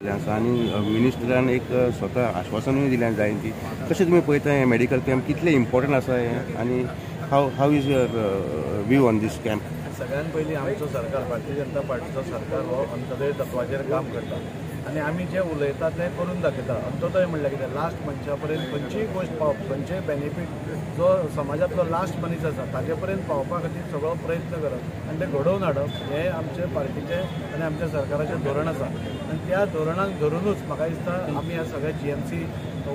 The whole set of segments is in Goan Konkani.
आनी मिनिस्टरान एक स्वता आश्वासनूय दिलें जाय ती. कशें तुमी पळयता हें मेडिकल कॅम्प कितलें इम्पॉर्टंट आसा हें आनी how is your view on this camp? सगळ्यात पयलीं आमचो सरकार, भारतीय जनता पार्टीचो सरकार हो अंत्योदय तत्वाचेर काम करता आनी आमी जें उलयता तें करून दाखयता. अंत्योदय म्हणल्यार कितें, लास्ट मनशा पर्यंत खंयचीय गोश्ट पावप, खंयचेय बेनिफीट जो समाजांतलो लास्ट मनीस आसा ताजे पर्यंत पावपा खातीर सगळो प्रयत्न करप आनी तें घडोवन हाडप हें आमचे पार्टीचें आनी आमच्या सरकाराचें धोरण आसा. आनी त्या धोरणाक धरुनूच म्हाका दिसता आमी ह्या सगळ्या जीएमसी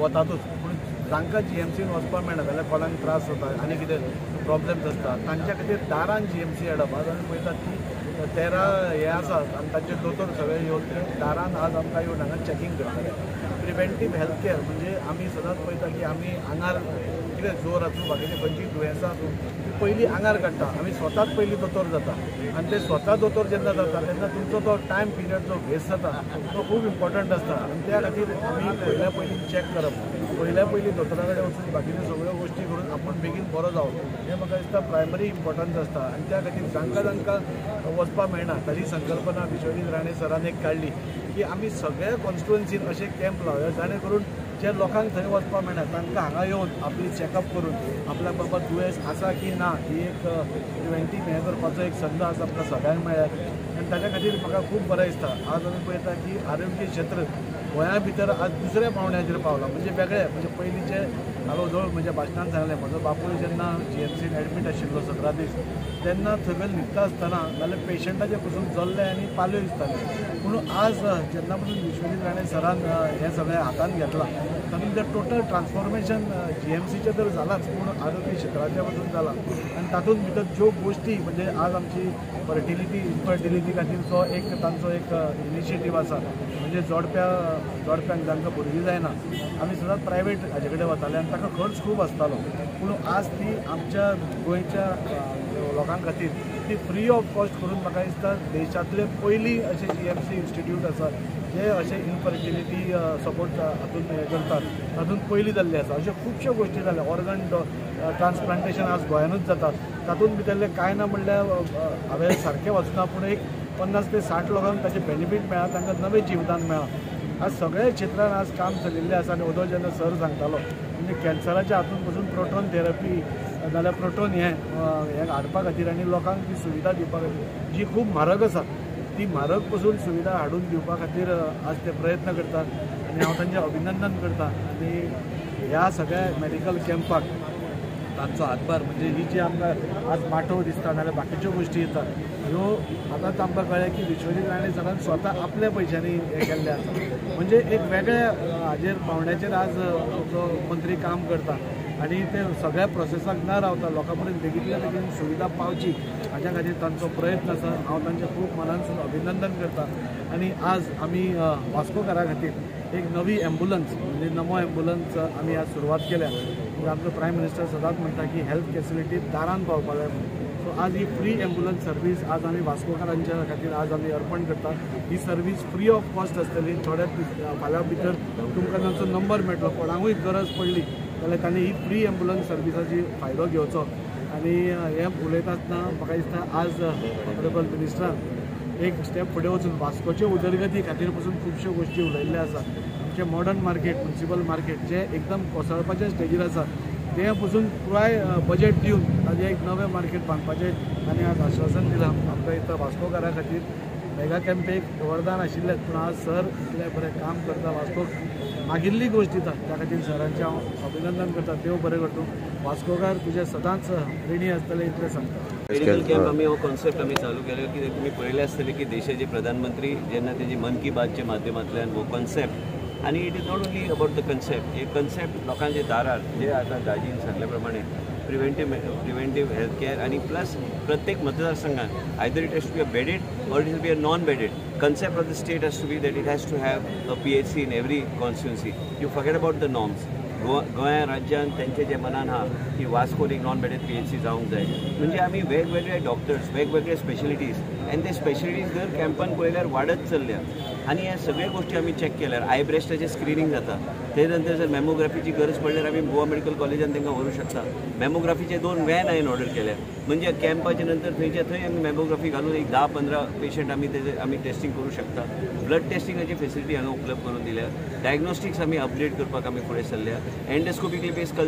वतातूच. पूण जांकां जीएमसीन वचपाक मेळना जाल्यार कोणाक त्रास जाता आनी कितें प्रॉब्लम्स आसता तांच्या खातीर दारान जीएमसी हाडप. आज आमी पळयतात की 13 हे आसात आनी तांचे दोतोर सगळे येवन ते दारान आज आमकां येवन हांगा चॅकींग करतले. प्रिवेंटीव हेल्थ केअर म्हणजे आमी सदांच पळयता की आमी आंगार कितें जोर आसूं, बाकीचे खंयचीय दुयेंसां आसूं, ती पयलीं आंगार काडटा. आमी स्वताच पयलीं दोतोर जाता आनी ते स्वता दोतोर जेन्ना जाता तेन्ना तुमचो तो टायम पिरियड जो वेस्ट जाता तो खूब इम्पॉर्टंट आसता. आनी त्या खातीर आमी पयल्या पयलीं चॅक करप, पयल्या पयलीं दोतोरा कडेन वचून बाकीच्यो सगळ्यो गोश्टी करून आपूण बेगीन बरो जावप हें म्हाका दिसता प्रायमरी इम्पॉर्टन्स आसता. आनी त्या खातीर जांकां जांकां वचपाक मेळना ताजी संकल्पना विश्वजीत राणे सरान एक काडली की आमी सगळ्या कॉन्स्टिट्युएन्सीन अशे कॅम्प लावया जाणे करून जे लोकांक थंय वचपाक मेळना तांकां हांगा येवन आपली चॅकअप करून आपल्याक बाबा दुयेंस आसा की ना ही एक प्रिवेंटीव हें करपाचो एक संद आज आमकां सगळ्यांक मेळ्ळ्या आनी ताच्या खातीर म्हाका खूब बरें दिसता. आज आमी पळयता की आरोग्य क्षेत्र गोंया भितर आज दुसऱ्या पावंड्याचेर पावलां, म्हणजे वेगळें. म्हणजे पयलींचे हांवें जवळ म्हज्या भाशणान सांगलें, म्हजो बापूय जेन्ना जीएमसीन एडमीट आशिल्लो 17 दीस तेन्ना थंय न्हिदता आसतना नाल्यार पेशंटाचे पसून जल्ले आनी पाल्यो दिसताले. पूण आज जेन्ना पसून विश्वजीत राणे सरान हें सगळें हातांत घेतलां तातूंत तें टोटल ट्रान्सफॉर्मेशन जीएमसीचें तर जालांच, पूण आरोग्य क्षेत्राचें पसून जालां. आनी तातूंत भितर ज्यो गोश्टी म्हणजे आज आमची फर्टिलिटी इनफर्टिलिटी खातीरचो एक तांचो एक इनिशिएटीव आसा. म्हणजे जोडप्यांक जांकां भुरगीं जायना आमी सदांच प्रायवेट हाजे कडेन वताले आनी ताका खर्च खूब आसतालो. पूण आज ती आमच्या गोंयच्या लोकां खातीर ती फ्री ऑफ कॉस्ट करून म्हाका दिसता देशांतले पयली अशें जीएमसी इन्स्टिट्यूट आसा जे अशें इनफर्टिलिटी सपोर्ट हातूंत हें करतात तातूंत पयली जाल्ली आसा. अश्यो खुबश्यो गोश्टी जाल्या. ऑर्गन ट्रान्सप्लांटेशन आज गोंयानूच जाता. तातूंत भितरलें कांय ना म्हणल्यार हांवें सारकें वचना पूण एक 50 ते 60 लोकांक ताचें बेनिफीट मेळ्ळा, तांकां नवें जिवदान मेळ्ळां. आज सगळ्या क्षेत्रान आज काम चलिल्लें आसा. आनी ओदो जेन्ना सर सांगतालो म्हणजे कॅन्सराच्या हातून पसून प्रोटोन थेरपी नाल्यार प्रोटोन हें हाडपा खातीर आनी लोकांक ती सुविधा दिवपा खातीर जी खूब म्हारग आसा ती म्हारग पसून सुविधा हाडून दिवपा खातीर आज ते प्रयत्न करतात आनी हांव तांचें अभिनंदन करता. आनी ह्या सगळ्या मेडिकल कॅम्पाक तांचो हातभार म्हणजे ही जी आमकां आज माटोव दिसता नाल्यार बाकीच्यो गोश्टी येतात ह्यो आतांच आमकां कळ्ळें की विश्वजीत राणे सरान स्वता आपल्या पयशांनी हें केल्लें आसा. म्हणजे एक वेगळ्या हाजेर पावंड्याचेर आज आमचो मंत्री काम करता आनी ते सगळ्या प्रोसेसाक न रावता लोकां पर्यंत बेगींतल्या बेगीन सुविधा पावची हाज्या खातीर तांचो प्रयत्न आसा. हांव तांचें खूब मनानसून अभिनंदन करता. आनी आज आमी वास्कोकारा खातीर एक नवी एम्बुलन्स म्हणजे नमो एम्बुलन्स आमी आज सुरवात केल्या. म्हणजे आमचो प्रायम मिनिस्टर सदांच म्हणटा की हेल्थ फेसिलिटी दारान पावपाक जाय म्हणून. सो आज ही फ्री एम्बुलन्स सर्वीस आज आमी वास्कोकारांच्या खातीर आज आमी अर्पण करता. ही सर्वीस फ्री ऑफ कॉस्ट आसतली. थोड्या फाल्यां भितर तुमकां तांचो नंबर मेळटलो, कोणाकूय गरज पडली जाल्यार तांणी ही फ्री एम्बुलन्स सर्विसाची फायदो घेवचो. आनी हें उलयता आसतना म्हाका दिसता आज ऑनरेबल मिनिस्टरान एक स्टेप फुडें वचून वास्कोचे उदरगती खातीर पसून खुबश्यो गोश्टी उलयल्ल्यो आसा. आमचें मॉडर्न मार्केट, म्युनिसिपल मार्केट जें एकदम कोसळपाच्या स्टेजीर आसा तें पसून पुराय बजेट दिवन ताजें एक नवें मार्केट बांदपाचें तांणी आज आश्वासन दिलां. आमकां इथं वास्कोकारा खातीर मेगा कॅम्प एक वरदान आशिल्लेंच, पूण आज सर इतलें बरें काम करता, वास्कोक मागिल्ली गोश्ट दिता, त्या खातीर सरांचें हांव अभिनंदन करता. देव बरें करतूं, वास्कोकार तुजें सदांच ऋणी आसतलें इतलें सांगता. मेडिकल कॅम्प आमी हो कॉन्सेप्ट आमी चालू केलो की तुमी पळयलें आसतलें की देशाचे प्रधानमंत्री जेन्ना तेजी मन की बातच्या माध्यमांतल्यान हो कॉन्सेप्ट आनी it is not only about the concept, hey concept लोकांच्या दारार जे आतां दाजीन सांगल्या प्रमाणे प्रिवेंटीव हेल्थ केअर आनी प्लस प्रत्येक मतदारसंघात either it has to be a bedded or it will be a non bedded. Concept of the state has to be that it has to have a PHC in every constituency. You forget about the norms. गोंया राज्यान तेंचे जे मनान आहा की वास्कोन एक नॉन बेडेड PHC जावंक जाय, म्हणजे आमी वेगवेगळे डॉक्टर्स, वेगवेगळे स्पेशलिटीज आनी ते स्पेशलिटीज जर कॅम्पान पळयल्यार वाडत चल्ल्या आनी ह्या सगळ्या गोश्टी आमी चॅक केल्यार I ब्रेस्टाचें स्क्रिनींग जाता. ते नंतर जर मॅमोग्राफीची गरज पडल्यार आमी गोवा मेडिकल कॉलेजान तांकां व्हरूं शकता. मॅमोग्राफीचे 2 वॅन हांवें ऑर्डर केल्या, म्हणजे कॅम्पाच्या नंतर थंयच्या थंय आमी मॅमोग्राफी घालून एक 10-15 पेशंट आमी तेजे आमी टेस्टिंग करूं शकता. ब्लड टेस्टिंगाची फेसिलिटी हांगा उपलब्ध करून दिल्या. डायग्नोस्टिक्स आमी अपडेट करपाक आमी फुडें सरल्या. Endoscopically based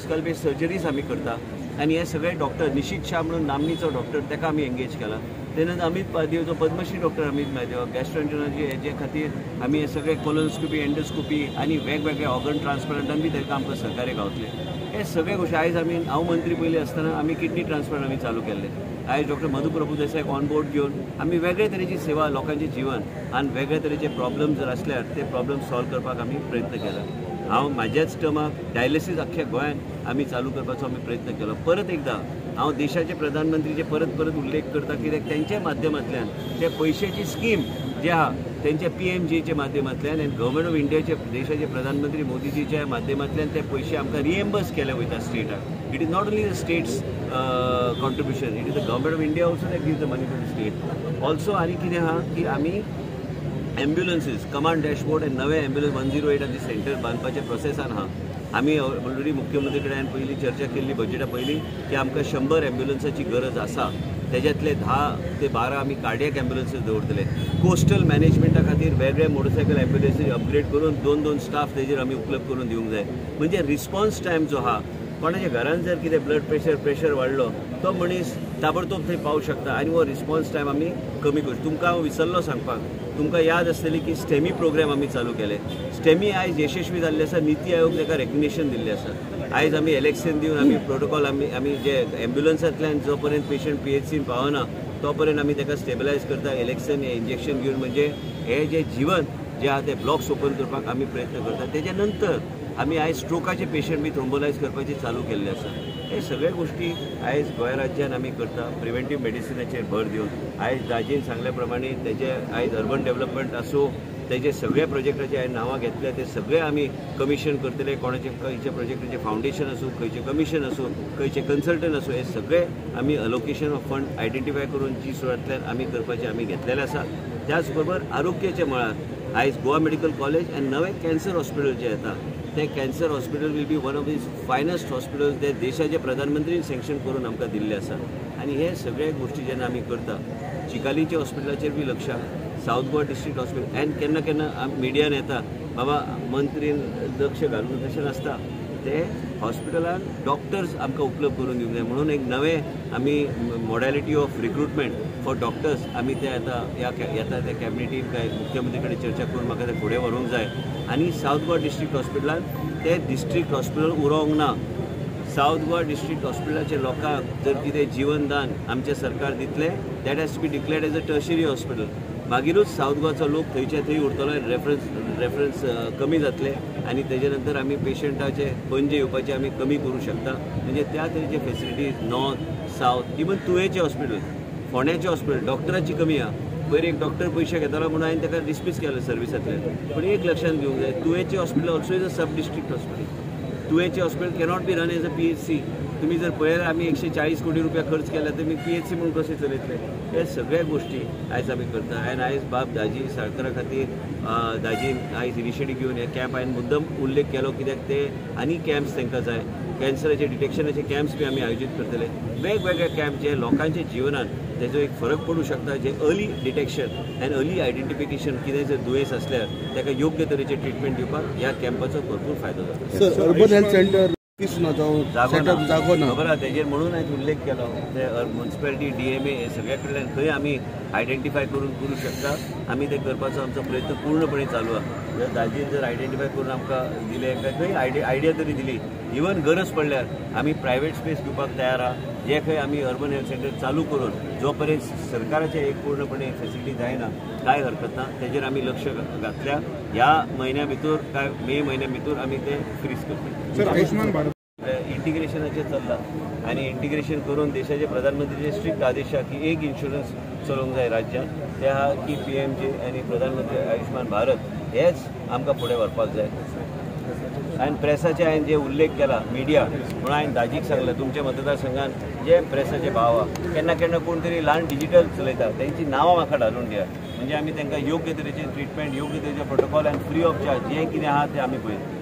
skull based surgeries आमी करता आनी हे सगळे डॉक्टर निशीत शाह म्हणून नामनीचो डॉक्टर ताका आमी एंगेज केला. ते नंतर अमित पादेव जो पद्मश्री डॉक्टर अमित पादेव गॅस्ट्रोएंटेरोलॉजी हेजे खातीर आमी हे सगळे कोलोनोस्कोपी, एंडोस्कोपी आनी वेगवेगळे ऑर्गन ट्रान्सप्लांटान बी ताका आमकां सहकार्य गावतले. हे सगळे गोश्टी आयज आमी हांव मंत्री पयलीं आसतना आमी किडनी ट्रान्सप्लांट आमी चालू केल्ले. आयज डॉक्टर मधू प्रभुदेसायक ऑन बोर्ड घेवन आमी वेगळे तरेची सेवा लोकांचे जिवन आनी वेगळे तरेचे प्रॉब्लम जर आसल्यार ते प्रॉब्लम सॉल्व करपाक आमी प्रयत्न केला. हांव म्हाज्याच टर्माक डायलिसीस अख्ख्या गोंयांत आमी चालू करपाचो आमी प्रयत्न केलो. परत एकदां हांव देशाचे प्रधानमंत्रीचे परत परत उल्लेख करता कित्याक तेंच्या माध्यमांतल्यान ते पयशाची स्कीम जे आहा तेंच्या PMJच्या माध्यमांतल्यान आनी गव्हर्मेंट ऑफ इंडियाचे देशाचे प्रधानमंत्री मोदीजीच्या माध्यमांतल्यान ते पयशे आमकां रिएम्बर्स केले वयता स्टेटाक. It is not only the state's contribution, it is the government of India also that give the money to the state also. आनी कितें आहा की आमी एम्ब्युलन्सीस कमांड डॅशबोर्ड आनी नवे एम्ब्युलन्स 108 आमचे सेंटर बांदपाच्या प्रोसेसान आहा. आमी ऑलरेडी मुख्यमंत्री कडेन पयलीं चर्चा केल्ली बजेटा पयलीं की आमकां 100 एम्ब्युलन्साची गरज आसा. तेज्यातले 10 ते 12 आमी कार्डियक एम्ब्युलन्सीस दवरतले. कोस्टल मॅनेजमेंटा खातीर वेगळे मोटरसायकल एम्ब्युलन्सीस अपग्रेड करून 2-2 स्टाफ तेजेर आमी उपलब्ध करून दिवंक जाय. म्हणजे रिस्पॉन्स टायम जो आहा, कोणाच्या घरान जर कितें ब्लड प्रेशर वाडलो तो मनीस ताबडतोब थंय पावूं शकता आनी हो रिस्पॉन्स टायम आमी कमी करूं. तुमकां हांव विसरलो सांगपाक, तुमकां याद आसतली की स्टेमी प्रोग्राम आमी चालू केले. स्टेमी आयज यशस्वी जाल्ले आसा. निती आयोग ताका रेकग्नेशन दिल्लें आसा. आयज आमी इलेक्शन दिवन आमी प्रोटोकॉल आमी जे एम्ब्युलन्सांतल्यान जो पर्यंत पेशंट PHCन पावना तो पर्यंत आमी ताका स्टेबलायज करता. इलेक्शन हे इंजेक्शन घेवन म्हणजे हे जे जिवन जे आहा ते ब्लॉक्स ओपन करपाक आमी प्रयत्न करता. तेच्या नंतर आमी आयज स्ट्रोकाचे पेशंट बी थ्रोम्बोलायज करपाचे चालू केल्ले आसा. हे सगळे गोश्टी आयज गोंय राज्यान आमी करता प्रिवेंटीव मेडिसिनाचेर भर दिवन. आयज दाजीन सांगल्या प्रमाणे तेजे आयज अर्बन डेव्हलपमेंट आसूं तेजे सगळे प्रोजेक्टाचे हांवें नांवां घेतल्या ते सगळे आमी कमिशन करतले. कोणाचे खंयच्या प्रोजेक्टाचें फावंडेशन आसूं, खंयचें कमिशन आसूं, खंयचें कन्सल्टंट आसूं, हे सगळे आमी अलोकेशन ऑफ फंड आयडेंटिफाय करून जी सुरांतल्यान आमी करपाचें आमी घेतलेलें आसा. त्याच बरोबर आरोग्याच्या मळार आयज गोवा मेडिकल कॉलेज आनी नवें कॅन्सर हॉस्पिटल जें येता ते cancer hospital will be one of the finest hospitals ते देशाचे प्रधानमंत्रीन सँक्शन करून आमकां दिल्ले आसा. आनी हे सगळे गोश्टी जेन्ना आमी करता, चिकालीच्या हॉस्पिटलाचेर बी लक्ष आहा, सावथ गोवा डिस्ट्रिक्ट हॉस्पिटल. आनी केन्ना केन्ना मिडियान येता बाबा मंत्रीन लक्ष घालून, तशें नासता. ते हॉस्पिटलान डॉक्टर्स आमकां उपलब्ध करून दिवंक जाय म्हणून एक नवें आमी modality of recruitment for doctors आमी ते आतां ह्या येता त्या कॅबिनेटीन काय मुख्यमंत्री कडेन चर्चा करून म्हाका ते फुडें व्हरूंक जाय. आनी सावथ गोवा डिस्ट्रिक्ट हॉस्पिटलान ते डिस्ट्रिक्ट हॉस्पिटल उरोंक ना. सावथ गोवा डिस्ट्रिक्ट हॉस्पिटलाचे लोकांक जर कितें जिवनदान आमचें सरकार दितलें that has to be declared as a tertiary hospital. मागीरूच सावथ गोवाचो लोक थंयच्या थंय उरतलो, रेफरन्स कमी जातले आनी तेजे नंतर आमी पेशंटाचे पणजे येवपाचे आमी कमी करूं शकता. म्हणजे त्या तरेचे फेसिलिटीज नॉर्थ सावथ इवन तुयेचें हॉस्पिटल, फोंड्याचें हॉस्पिटल डॉक्टराची कमी आहा. पयर एक डॉक्टर पयशे घेतालो म्हणून हांवें ताका डिसमीस केलो सर्विसांतल्यान. पूण एक लक्षांत घेवंक जाय, तुयेचें hospital also is a sub district hospital. तुयेचें hospital cannot be run as a PHC. तुमी जर पळयल्यार आमी 140 कोटी रुपया खर्च केला तर तुमी PHC म्हणून कशें चलयतले. हे सगळ्या गोश्टी आयज आमी करता. आनी आयज बाब दाजी साळकरा खातीर दाजीन आयज इनिशिएटीव घेवन हे कॅम्प हांवें मुद्दम उल्लेख केलो कित्याक ते आनी कॅम्प्स तांकां जाय. कॅन्सराचे डिटेक्शनाचे कॅम्प्स बी आमी आयोजीत करतले. वेगवेगळे कॅम्प जे लोकांच्या जिवनात तेजो एक फरक पडूं शकता, जे early detection and early identification कितें जर दुयेंस आसल्यार ताका योग्य तरेचें ट्रिटमेंट दिवपाक ह्या कॅम्पाचो भरपूर फायदो जाता. सर, अर्बन हेल्थ सेंटर जागो ना, खबर आहा तेजेर म्हणून हांवें उल्लेख केलो. ते म्युनिसिपालिटी DMA हे सगळ्या कडल्यान खंय आमी आयडेंटिफाय करून करूं शकता, आमी ते करपाचो आमचो प्रयत्न पूर्णपणे चालू आहा. जर दाजीन जर आयडेंटिफाय करून आमकां दिलें काय खंय आयडिया तरी दिली, इवन गरज पडल्यार आमी प्रायवेट स्पेस घेवपाक तयार आहा. जे खंय आमी अर्बन हेल्थ सेंटर चालू करून जो पर्यंत सरकाराचें एक पूर्णपणे फेसिलिटी जायना कांय हरकत ना, तेजेर आमी लक्ष घातल्या. ह्या म्हयन्या भितर काय मे म्हयन्या भितर आमी ते फ्रीज करतले. आयुष्मान भारत इंटिग्रेशनाचेर चल्लां आनी इंटिग्रेशन करून देशाचे प्रधानमंत्रीचे स्ट्रिक्ट आदेश आहा की एक इन्शुरन्स चलोवंक जाय राज्यांत, ते आहा की PMJ आनी प्रधानमंत्री आयुष्मान भारत हेच आमकां फुडें व्हरपाक जाय. हांवें प्रेसाचे हांवें जे उल्लेख केला मिडिया म्हणून हांवें दाजीक सांगलें, तुमच्या मतदारसंघान जे प्रेसाचे भाव आहा, केन्ना केन्ना कोण तरी ल्हान डिजिटल चलयता, तेंची नांवां म्हाका घालून दिया, म्हणजे आमी तांकां योग्य तरेचे ट्रिटमेंट, योग्य तरेचे प्रोटोकॉल आनी फ्री ऑफ चार्ज जें कितें आहा तें आमी पळयता.